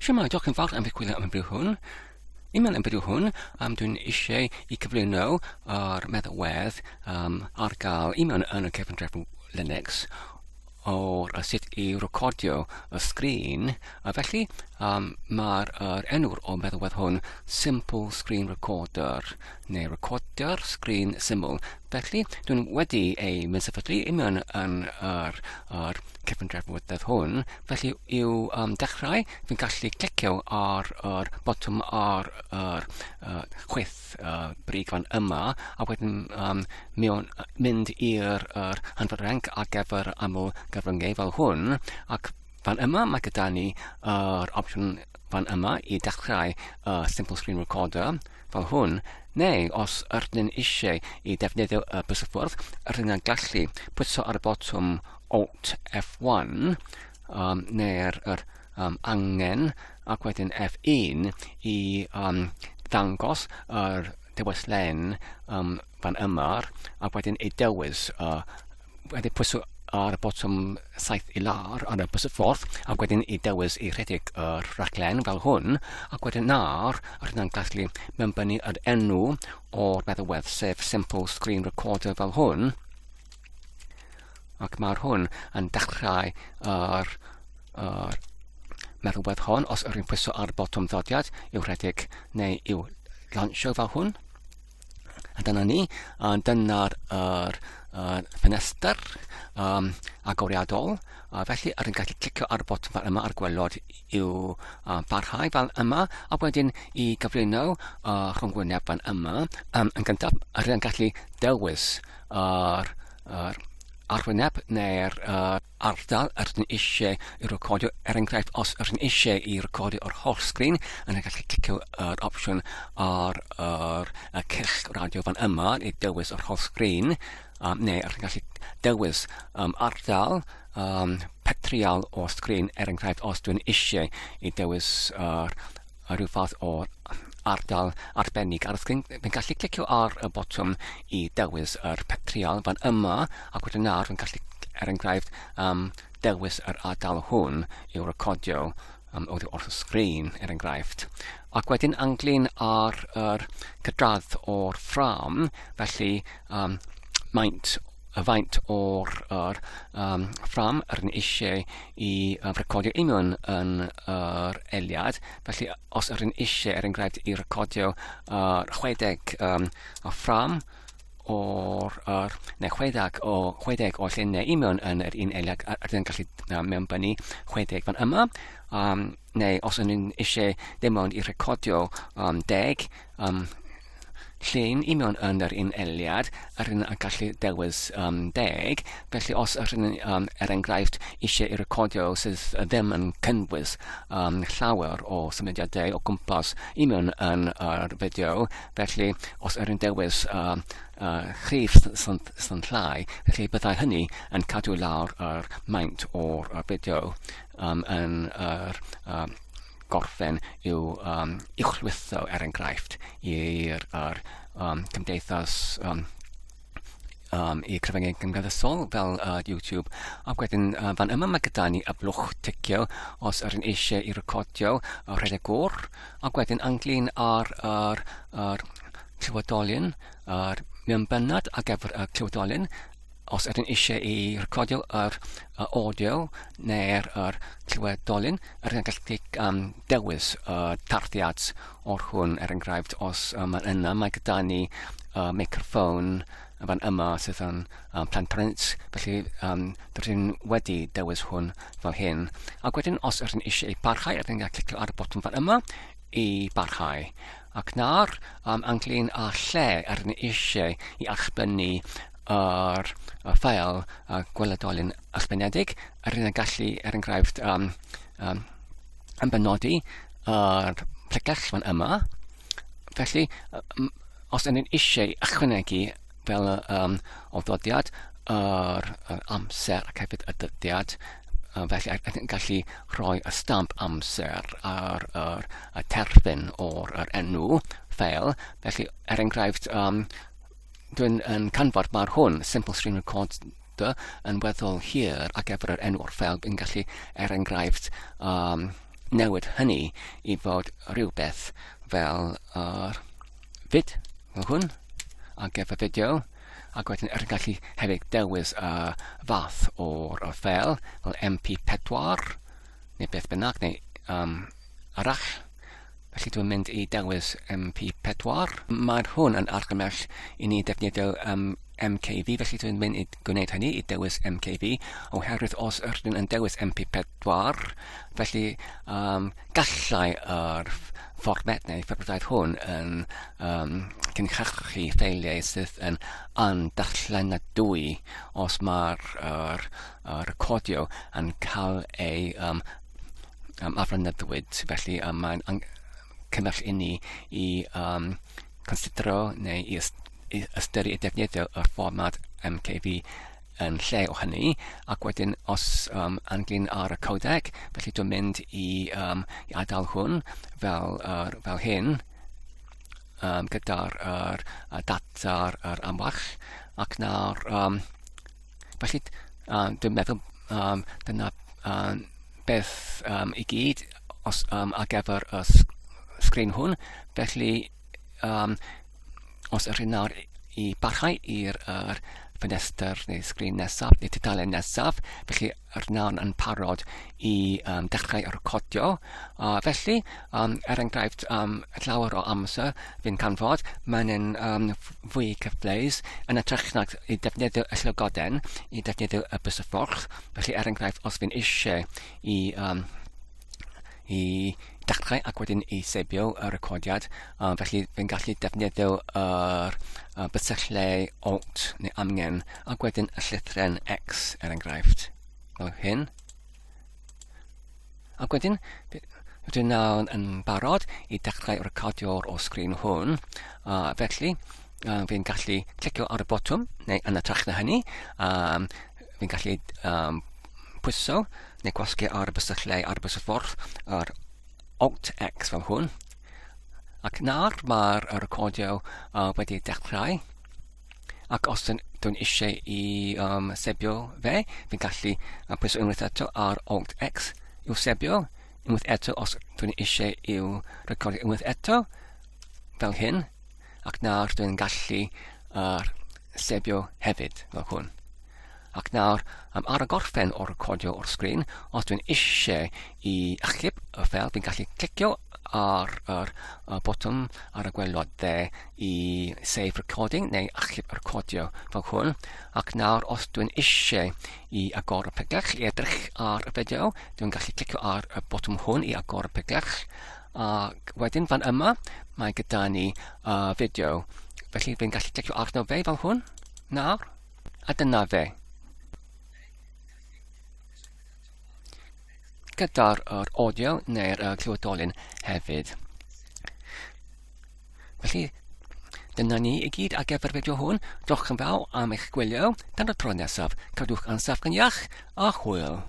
Shwmae, diolch yn fawr am eich gwylio am y fideo hwn. I mewn yn fideo hwn, um, dwi'n eisiau i cyflwyno yr meddalwedd um, ar gael i mewn yn y cefn Linux o'r sut i recordio y sgrin. A felly, um, mae'r er enw'r o meddalwedd hwn Simple Screen Recorder, neu Recorder Sgrin Syml. Felly, dwi'n wedi ei mynd sefydlu i mewn yn yr, yr cefn hwn. Felly, i'w um, dechrau, fi'n gallu clicio ar yr botwm ar yr uh, chwith uh, brig fan yma, a wedyn um, mewn, mynd i'r er hanfod rank ar gyfer aml gyfryngau fel hwn, ac fan yma mae gyda ni yr opsiwn fan yma i dechrau uh, Simple Screen Recorder fel hwn, neu os ydyn ni'n eisiau i defnyddio y bysellfwrdd, ydyn ni'n gallu pwyso ar y botwm Alt F1 um, neu'r yr, um, angen ac wedyn F1 i um, ddangos yr dewislen um, fan yma ac wedyn ei dewis uh, wedyn pwyso ar y botwm 7 i lawr ar y bys y ffordd ac wedyn i dewis i rhedeg y rhaglen fel hwn ac wedyn nawr yr hynna'n gallu mewnbynnu yr enw o'r meddalwedd sef Simple Screen Recorder fel hwn Ac mae'r hwn yn dechrau yr, yr meddalwedd hon os yr un pwyso ar botwm ddodiad i'w rhedeg neu i'w lansio fel hwn. A dyna ni, a dyna'r yr, yr ffenestr um, agoriadol. A felly, yr yn gallu clicio ar y botwm fel yma ar gwelod i'w uh, barhau fel yma, a wedyn i gyflwyno uh, rhwngwyneb fan yma. Um, yn gyntaf, yr yn gallu dewis yr yr arwyneb neu'r uh, ardal yr ydyn eisiau i recordio. Er enghraifft, os ydyn eisiau i recordio yr holl sgrin, yna gallu clicio yr opsiwn ar yr y cylch radio fan yma i dewis yr holl sgrin, um, neu ydyn gallu dewis um, ardal um, petrial o sgrin, er enghraifft, os dwi'n eisiau i dewis yr a rhyw fath o ardal arbennig ar y sgrin. Fi'n gallu clicio ar y botwm i dewis yr petriol fan yma, ac wedyn nawr fi'n gallu, er enghraifft, um, dewis yr ardal hwn i'w recordio um, oddi wrth y sgrin, er enghraifft. Ac wedyn anglyn ar yr cydradd o'r ffrâm, felly um, maint y faint o'r yr, um, ffram yr yn eisiau i um, recordio union yn yr eliad. Felly, os yr yn eisiau, er enghraifft, i recordio yr uh, 60 um, o ffram o'r, yr, neu 60 o, 60 o lluniau union yn yr un eliad, yr yn gallu uh, mewnbynnu 60 fan yma. Um, neu os yn eisiau dim ond i recordio um, 10, um, llun i mewn yn yr un eliad, yr un yn gallu dewis um, deg, felly os yr un, um, er enghraifft, eisiau i recordio sydd ddim yn cynnwys um, llawer o symudiadau o gwmpas i mewn yn yr fideo, felly os yr un dewis uh, uh, rhif sy'n sy llai, felly byddai hynny yn cadw lawr yr maint o'r fideo um, yn yr uh, gorffen i'w um, uwchlwytho, er enghraifft, i'r er, um, cymdeithas um, um, i cyfryngau cymdeithasol fel uh, YouTube. Ac wedyn uh, fan yma mae gyda ni y blwch ticio os yr un eisiau i recordio y rhedeg gŵr. Ac wedyn anglyn ar yr, yr clywedolyn, yr mewnbynnad ar gyfer y clywedolyn, Os ydyn eisiau i recordio yr audio neu'r yr clywedolyn, ydyn yn gallu um, dewis y tarddiad o'r hwn, er enghraifft, os um, yna mae gyda ni uh, microffon fan yma sydd yn um, plant felly um, rydyn wedi dewis hwn fel hyn. Ac wedyn, os ydyn eisiau ei barhau, ydyn yn gallu clicio ar y botwm fan yma i barhau. Ac nawr, um, ynglyn â lle ydyn eisiau i allbynnu yr y ffeil y gweledolyn ysgrifenedig, yr hyn yn gallu, er enghraifft, um, um, yn benodi yr pregell fan yma. Felly, um, os ydyn ni'n eisiau ychwanegu fel um, o ddodiad yr, yr amser ac hefyd y dyddiad, felly ydyn ni'n gallu rhoi y stamp amser ar yr, y terfyn o'r yr enw ffeil. Felly, er enghraifft, um, Dwi'n yn canfod mae'r hwn, Simple Stream Recorder, yn weddol hir ac efo'r enw o'r ffeil, yn gallu, er enghraifft, um, newid hynny i fod rhywbeth fel yr fid, fel hwn, ar gyfer fideo, ac wedyn yr gallu hefyd dewis y fath o'r ffeil, fel MP4, neu beth bynnag, neu um, arall. Felly dwi'n mynd i dewis MP4. Mae'r hwn yn argymell i ni defnyddio um, MKV, felly dwi'n mynd i gwneud hynny i dewis MKV, oherwydd os ydyn yn dewis MP4, felly um, gallai yr fformat neu ffurfwraeth hwn yn um, cynhyrchu ffeiliau sydd yn andarllenadwy os mae'r er, er recordio yn cael ei um, aflonyddwyd, felly um, mae'n cymell i ni i um, considero neu i, i ystyru i defnyddio y fformat MKV yn lle o hynny, ac wedyn os um, anglyn ar y codec, felly dwi'n mynd i, um, i adael hwn fel, fel hyn, um, gyda'r er, data'r er amwach, ac nawr, um, felly um, dwi'n meddwl um, dyna um, beth um, i gyd os, um, ar gyfer y sgrin hwn, felly um, os ydych chi'n nawr i barhau i'r er ffenestr neu sgrin nesaf neu tudalen nesaf, felly yr nawr yn parod i um, dechrau recordio. Felly, um, er enghraifft, um, llawer o amser fi'n canfod, mae'n yn um, fwy cyfleus yn ytrach nag i defnyddio y llygoden, i defnyddio y bys y fforch. Felly, er enghraifft, os fi'n eisiau i um, i dechrau ac wedyn i sebio y recordiad. Felly fi'n gallu defnyddio yr bysellau Alt neu amgen ac wedyn y llythren X er enghraifft, fel hyn. Ac wedyn, rydyn nawr yn barod i dechrau recordio'r o sgrin hwn. Felly, fi'n gallu clicio ar y botwm, neu yn ytrach na hynny, fi'n gallu um, pwyso neu gwasgu ar y bysyllau ar y bysellfwrdd yr Alt X fel hwn. Ac nawr mae'r recordio wedi dechrau. Ac os dwi'n eisiau i um, sebio fe, fi'n gallu pwyso unwaith eto ar Alt X i'w sebio. Unwaith eto os dwi'n eisiau i'w recordio unwaith eto, fel hyn. Ac nawr dwi'n gallu sebio hefyd fel hwn. Ac nawr, am ar y gorffen o'r recordio o'r sgrin, os dwi'n eisiau i achub y ffeil, fi'n gallu clicio ar yr y botwm ar y gwaelod dde i Save Recording neu achub y recordio fel hwn. Ac nawr, os dwi'n eisiau i agor y pegell i edrych ar y fideo, dwi'n gallu clicio ar y botwm hwn i agor y pegell. Ac wedyn fan yma, mae gyda ni uh, fideo. Felly fi'n gallu clicio arno fe fel hwn nawr. A dyna fe. Gyda'r yr audio neu'r uh, clywedolyn hefyd. Felly, dyna ni i gyd ar gyfer fideo hwn. Diolch yn fawr am eich gwylio. Tan y tro nesaf, cadwch yn saff yn iach a hwyl.